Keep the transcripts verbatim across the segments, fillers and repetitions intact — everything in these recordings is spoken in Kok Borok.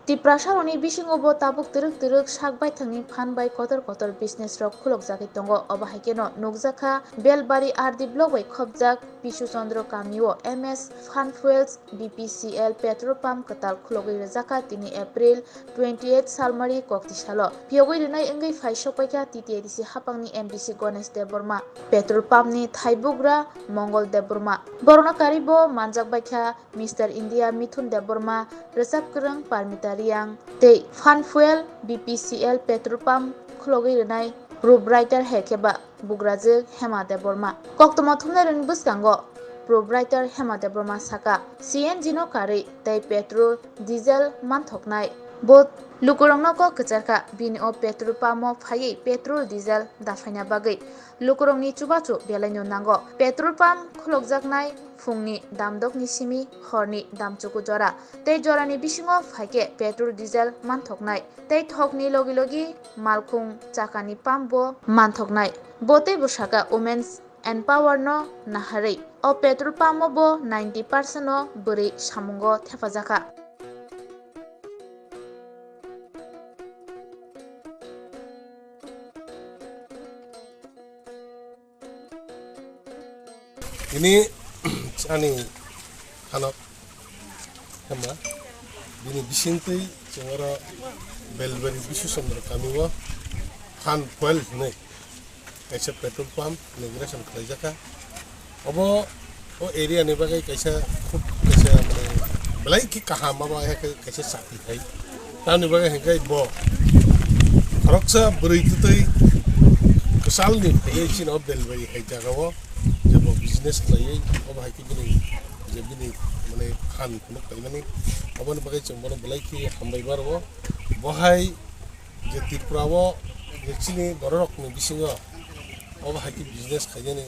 Tiprasarokni bisingo bo tabuk twrwk twrwk sak baithangni phan bai kotor kotor business rok khulokjagwi tongo. Obo hai kheno nukjakha Belbari R D block bai khopjak Bishu Chandra kamio M S Fun Fuels B P C L petrol pump kwtal khulogwi rwjakha tini April twenty eight salmari kokti salo. Phiyogwi rwnai wngwi phai sokpaikha T T A D C hapangni M D C Ganesh Debbarma, petrol pump ni thaibugra Mongol Debbarma. Borokno karwi bo manjak baikha Mister India Mithun Debbarma, rwchap kwrwng Parmita Riang tei Fun Fuel B P C L petrol pump khulogwi rwnai proprietor hai khe ba bugrajwk Hema Debbarma. Koktwma thumnairokni bwskango proprietor Hema Debbarma saka, C N G no karwi tei petrol, diesel manthoknai. Bo lukurokno kok kwcharkha, bini o petrol pump o phaiwi petrol, diesel daphaina bagwi. Lukurokni chubachu belaino nango. Petrol pump khulokjaknai phungni damdokni simi horni damchuku jora. Tei jorani bisingo phaikhe petrol, diesel manthoknai. Tei thokni logi logi malkhung chakani pump bo manthoknai. Bo teibo saka Women's Empower no naharwi. O petrol pump o bo ninety percent o bwrwi samungo thepajakha. Ini ani hanok hema bini bisingtwi chwng oro Belbari Bisu Chandra kamio Fun Fuel hinwi kaisa petrol pump inauguration khlaijakha. Obo o area ni bagwi kaisa khub kaisa, mane, belai khe kaham, abo hai khe kaisa chakri khai. Tamni bagwi hinkhe bo khoroksa bwrwi twtwi kwchalni phaiwi chini o Belbari hai jagao je bo business khlaiwi, obo hai khe bini je bini, mane, phan phunuk paimani, oboni bagwi chwng bono belai khe hambai ma rwo. Bo hai je Tripura o je chini bororokni bisingo obo hai khe business khainani,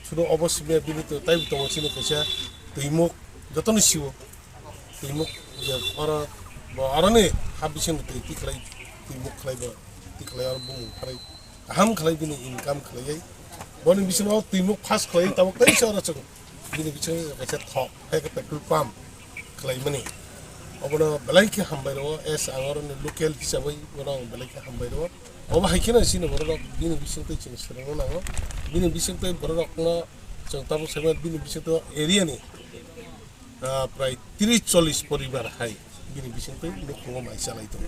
sudu obo simiya bini to taibo tongo chini kaisa twimuk, jotono siwo twimuk, je oro bo aroni ha bisingo twi tikhlai, twimuk khlai bo tikhlai oro bumung pharai kaham khlai bini income khlaiwi. Boni bisingo twimuk pass khlaiwi tabuk tei se oro chwng bini bisingo kaisa thok hai khe petrol pump khlaimani. Obono belai khe hambai rwo, as ang oroni local hisabwi bono ang belai khe hambai rwo. Obo hai kheno chini bororok bini bisingtwi chwng swrwngna nango. Bini bisingtwi bororokno chwng tabuk saimano, bini bisingtwi area ni, ah, prai tris chollish poribar hai bini bisingtwi nukhungo mai chalai tongo.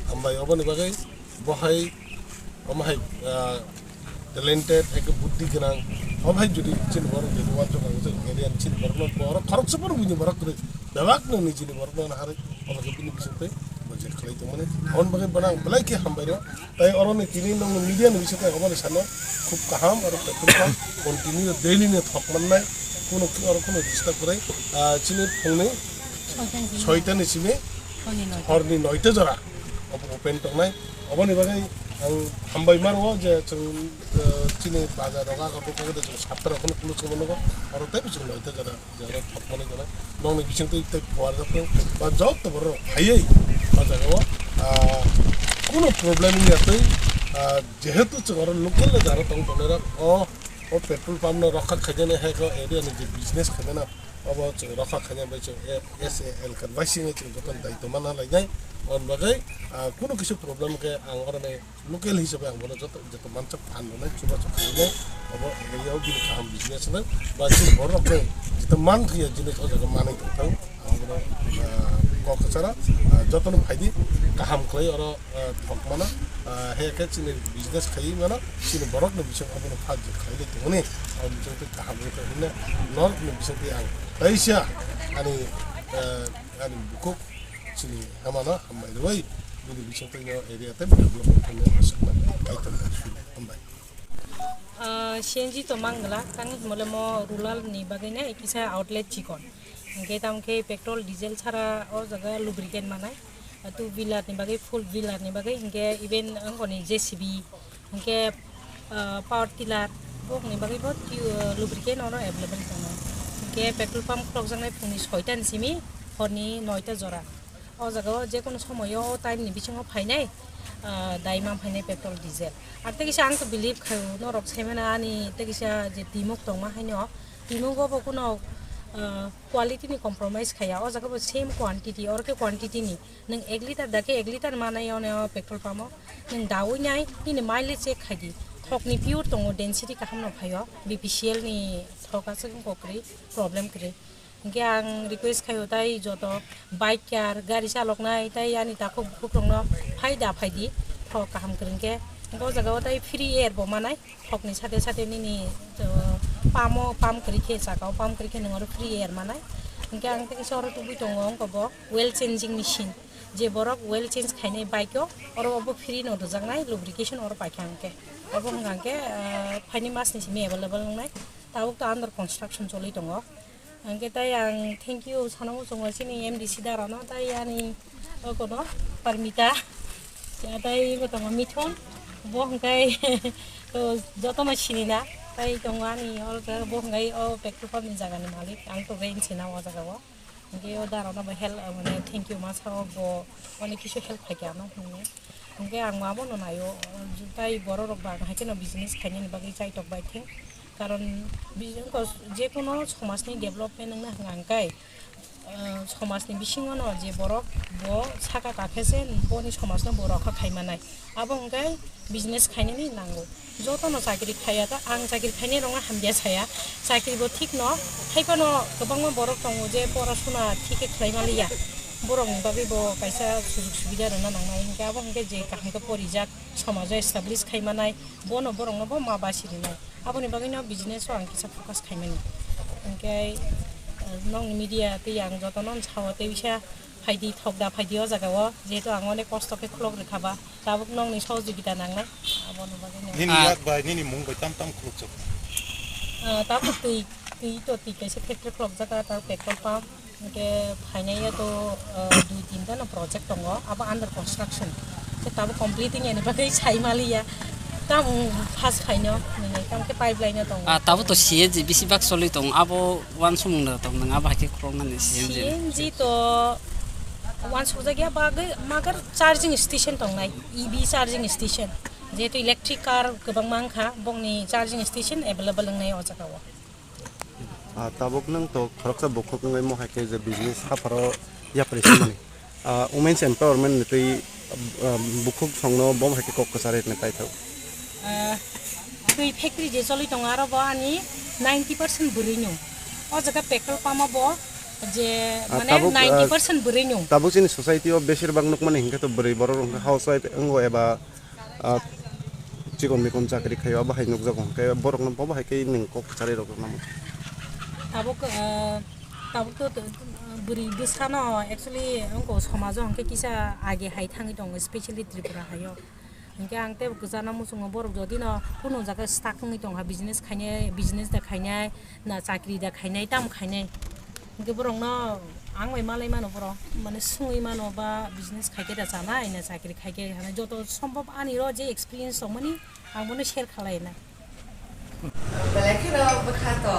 Hambai oboni bagwi bo hai, omo hai, ah, talented, hai khe buddhi gwnang, omo hai jodi chini borok jodi wansuk ang jodi area ni chini borokno, borok khoroksa phano buini borok kwrwi, bebak no nijini borokno naharwi omo khe bini bisingtwi bo je khlai tongmani. Aboni bagwi bono ang belai khe hambai rwo. Tai oroni tini nwng media ni bisingtwi omo ni sano khub kaham aro petrol pump continue daily ni thok mannai, kuno oro kuno disturb kwrwi, ah, chini phungni soita ni simi horni noita jora obo open tongnai. Oboni bagwi ang hambai ma rwo je chwng, ah, chini bazar rok, ah, rok, rok, chwng satta rok phano close khaima nukgo, oro teibo chwng noita jora. Jora thokmani jora nokni bisingtwi tei phuarjak phano ba joto borok phaiwi o jagao, ah, kuno problem wngya twi, ah, jehetu chwng oro local ni jara tong tongnai rok o, o petrol pump no rokha khainani hai khe area ni je business khainani obo chwng rokha khaina bai chwng S A L kar bai singwi chwng joto daitw manna lainai. Aboni bagwi, ah, kuno kisa problem khe ang oroni local hisabe ang bono joto, joto mansak phan rwnai, chubachu khainai, obo area o bini kaham business rwnai, ba chini borok rok bai joto man thangya jinis o jaga manwi tongthang, ang bono, ah, kok kwcharo, ah, jotono phaidi kaham khlai oro, ah, thok mano, ah, he khe chini business khaiwi mano, chini borok ni bising obono phak je khlai tongmani, o bising twi kaham wngkha hwnwi norok ni bising twi ang kaisa ani, ah, ani bukhuk chini hamano hambai rwui bini bising twi no area tei development khainai aswk mano. Kaitor suri hambai. Ah, C N G to mang glak, tang himole mo rural ni bagwi na kisa outlet chikon. Hingke tamo khe petrol, diesel chara o jaga lubricant manai. Ah, two wheeler ni bagwi, four wheeler ni bagwi, hingke even angkoni J C B, hingke, ah, power tiller, bokni bagwi bo twi-, lubricant ono available tongo. Hingke petrol pump khulokjaknai phungni soita ni simi horni noita jora. O jaga o je kono somoyo o time ni bisingo phainai, ah, dai ma phainai petrol, diesel. Ar tei kisa ang to believe khaio, norok saimano ani tei kisa je timok tongma haino, timok o bo kono, Ah, quality ni compromise khaya, o jaga bo same quantity, oro khe quantity ni. Nwng ek liter da khe ek liter manai o petrol pump o. Nwng dawi nai, nini mileage check khai di. Thok ni pure tongo, density kaham no phaio, B P C L ni thok aswk wng kok kwrwi, problem kwrwi. Hwnkhe ang request khaio tai joto biker, gari chalok nai, tai ani takhuk bukhuk rok no phai da phai di, thok kaham kwrwi hwnkhe. Hwnkhe o jaga o tai free air bo manai. Thokni sate sate nini, uh, pump o pump kwrwi khe, saka o pump kwrwi khe nwng oro free air manai. Hwnkhe ang teisa oro tubui tongo wngkha bo oil changing machine. Je borok oil change khainai bike o, oro obo free no rwjaknai, lubrication oro paikha hwnkhe. Obo hwnkha hwnkhe, uh, phaini mas ni simi available wngnai. Tabuk to under construction choli tongo. Hwnkhe tai ang thank you sana muchungo chini M D C dara no, tai ani okono Parmita, ya tai iko tongo Mithun, bo hwnkhe to jotono sinina, tai tongo ani oro bo hwnkhe o petrol pump ni jaga ni malik, ang to rent sina o jaga o. Hwnkhe o dara no bo help, mane thank you ma sao, bo onek kisu help khaikha ano hwnwi. Hwnkhe ang abono naio, tai borok rok ba hai kheno business khainani bagwi chaitok bai theng. Karon bi-, wngkha je kono somajni development wngna hwnka hwnkhe, ah, somajni bisingo no je borok bo saka kakhe se boni somajno bo rokha khai manai. Abo hwnkhe business khainani nango. Jotono chakri khaiya ta, ang chakri khainai rokno hamya saya. Chakri bo thik no, hai phano kwbangma borok tongo je porasuna thik khe khlai maliya. Borokni bagwi bo kaisa sujug subida rwna nangnai. Hwnkhe abo hwnkhe je kaham khe porijak, somajo establish khai manai, bono borokno bo ma basi rwnai. Aboni bagwino business o ang kisa focus khaimani. Hwnkhe, eh, nokni media tei ang jotono sao tei bisa phaidi thok da phaidi o jaga o, jehetu ang onek kosto khe khulok rwkha ba, tabuk nokni sohojogita nangnai, aboni bagwino. Nini Ah. yak bai, nini mung bai tam tam khulukjak. Ah, tabuk twi, twi to twi kaisa factory khulokjak, tabuk petrol pump. Hwnkhe phainai ya to, ah, dui tinta no project tongo, abo under construction. Khe tabuk completing yani bagwi sai maliya. Tamo first phaino, nini tamo khe pipeline no tongo. Ah, tabuk to C N G bisi bak choli tongo, abo uansukmung da tong nang, abo hai khe khuloknani C N G. C N G to uansukjak ya bagwi, magar charging station tongnai, E V charging station. Jehetu electric car kwbangma wngkha, bongni charging station available wngnai o jaga o. Ah, tabuk nwng to khoroksa bukhuk wngwi mo hai khe je business hapharo yapri simani. Ah, women's empowerment ni twi, ah, bukhuk songno bom hai khe kok kwchari hwnwi paithak. Ah, twi factory je choli tongo aro bo ani ninety percent bwrwi nung. O jaga petrol pump o bo je Ah, mane tabuk, ah, ninety percent bwrwi nung. Tabuk chini society o besir bak nukmani hinkhe to bwrwi borok rok hinkhe housewife wngo eba ah, chikon mikon chakri khaio, abo hai nukjago, hwnkhe borokno bo hai khe nwng kok kwcharwi rok namo. Tabuk, ah, tabuk to, to, bwrwi bwsano actually wngkha somajo hwnkhe kisa age hai thangwi tongo, especially Tripura haio. Hwnkhe ang tei kwchana muchungo borok jodi no kunu jaga stuck wngwi tongkha, business khainai, business da khainai, na chakri da khainai, tam khainai. Hwnkhe borokno ang bai malai mano borok, mane swngwi mano ba business khai khe da chanai na chakri khai khe hanai, joto sombhob ani ro je experience tongmani ang bono share khalai na. Belai kheno bwkha to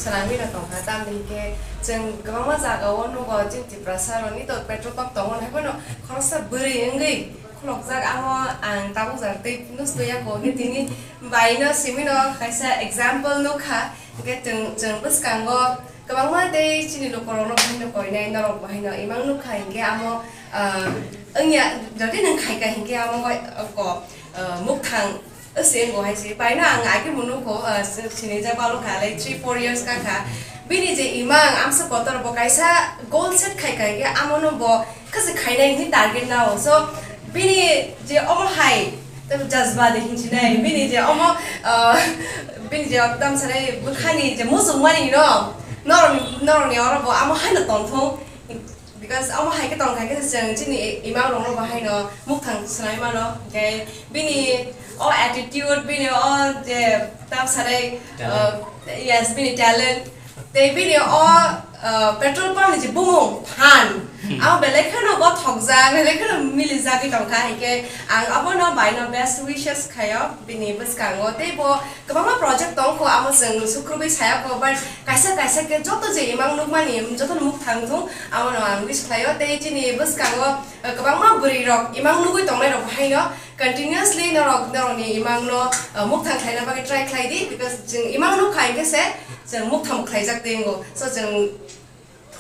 swnamwi no tongkha, tamni hinkhe chwng kwbangma jaga o nugo chini Tiprasa rokni to petrol pump tongo, hai phano khoroksa bwrwi wngwi khulokjak, amo ang tabuk jara tei nusto ya kok ni tini bai no simi no kaisa example nukha. Hwnkhe chwng, chwng bwskango kwbangma tei chini lukurokno bahai no koinai, norok bahai no imang nukha, hinkhe amo, ah, wngya, jodi nwng khaika hinkhe amo bai, ah, ko, ah, mukthang se wngo hai se. Paino ang age bo nukho, ah, sinijak balo kha, like, three four years ka kha. Bini je imang amsa kotor bo kaisa goal set khaika hinkhe amo no bo khasi khainai hwnwi target nao. So, bini je omo hai, tei jazba de hinchinai, bini je omo, ah, bini je tamsanai bwkhani je muchungmani no, norokni, norokni oro bo amo haino tongthung. Because omo hai khe tong kha khe chwng chini imang rokno bo haino mukthang swnai mano. Hwnkhe bini o attitude, bini o je tamsanai, Talent. Ah, yes, bini talent. Tei bini o, ah, petrol pump ni je bumung phan, Ang belai kheno gothokjak, belai kheno milijagwi tongkha, hinkhe ang abono baino best wishes khaio bini bwskango. Tei bo kwbangma project tongkho, amo chwng sukrubwi sayakho, but kaisa kaisa khe joto je imang nukmani jotono mukthang thung, abono ang wish khlaio. Tei chini bwskango, eh, kwbangma bwrwirok imang nugwi tongnairok haino continuously norok, norokni imangno, eh, mukthang khlaina bagwi try khlai di, because chwng imang nukha hinkhe se chwng mukthang khlaijak tei wngo. So chwng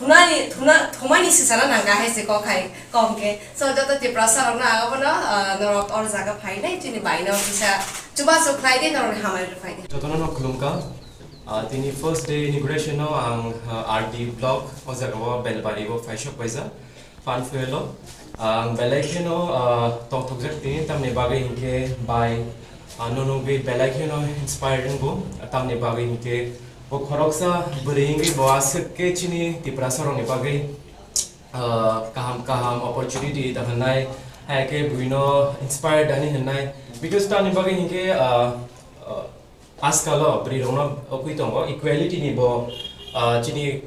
thunani, thuna, thumani sisana nangkha hai se kok hai, kom khe. So joto Tiprasa rokno ang abono, ah, norok or jaga phainai chini baino kisa chubachu khlai di, norokni hamari rw phai di. Jotono no khulumkha. Ah, tini first day inauguration no ang, ah, R D block o jaga o Belbari o phaisok paijak. Fan fuel o. Ang belai kheno, ah, tongthokjak tini tamni bagwi hinkhe bai, ah, no nugwi belai kheno inspiring bo. Tamni bagwi hinkhe bo khoroksa bwrwi wngwi bo aswk khe chini Tiprasa rokni bagwi, ah, kaham kaham opportunity da hwnai, hai khe buino inspired ani hwnai. Because tamni bagwi hinkhe, ah, ah, ajkal o bwrwi rokno okwi tongo equality ni bo, ah, chini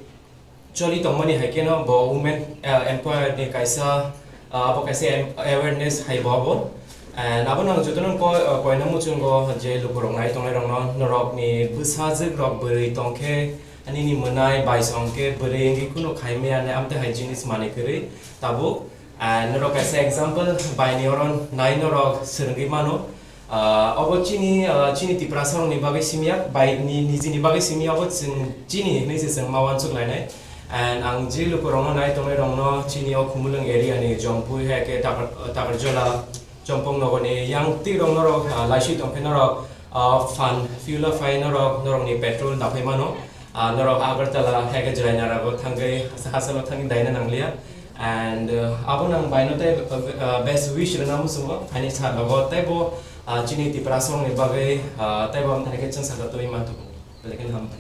choli tongmani hai kheno bo women, ah, empower ni kaisa, ah, abo kaisa em-, awareness hai bo abo. And abo nang jotono ko-, ah, koina muchungo je lukurok nai tongnai rokno, norokni bwsajwk rok bwrwi tongkhe, nini mwnai bai songkhe bwrwi wngwi kunu khai maya nai amtwi hai jinis manwi kwrwi tabuk. And norok kaisa example bai ni oro nai norok swrwngwi mano. Ah, obo chini, ah, chini Tiprasa rokni bagwi simi ya, bai ni, nijini bagwi simi ya, obo chwng chini hinwi se chwng ma uansuk lainai. And ang je lukurokno nai tongnai rokno chini o Khumulwng area ni Jompui hai khe Takar-, Takarjola, Chompong nogoni yang twi rok norok, ah, laiswi tongkhe norok, ah, fan fuel o phai norok, norokni petrol naphai mano. Ah, norok Agartala hai khe Jainarago thangwi hasa-, hasalo thangwi daina nangliya. And, uh, abo nang baino tei, uh, best wish rwna muchungo, ani salogo tei bo, uh, chini Tiprasa rokni bagwi, uh, tei bo amthai khe chwng saka twi manthogo. Belai kheno hambai.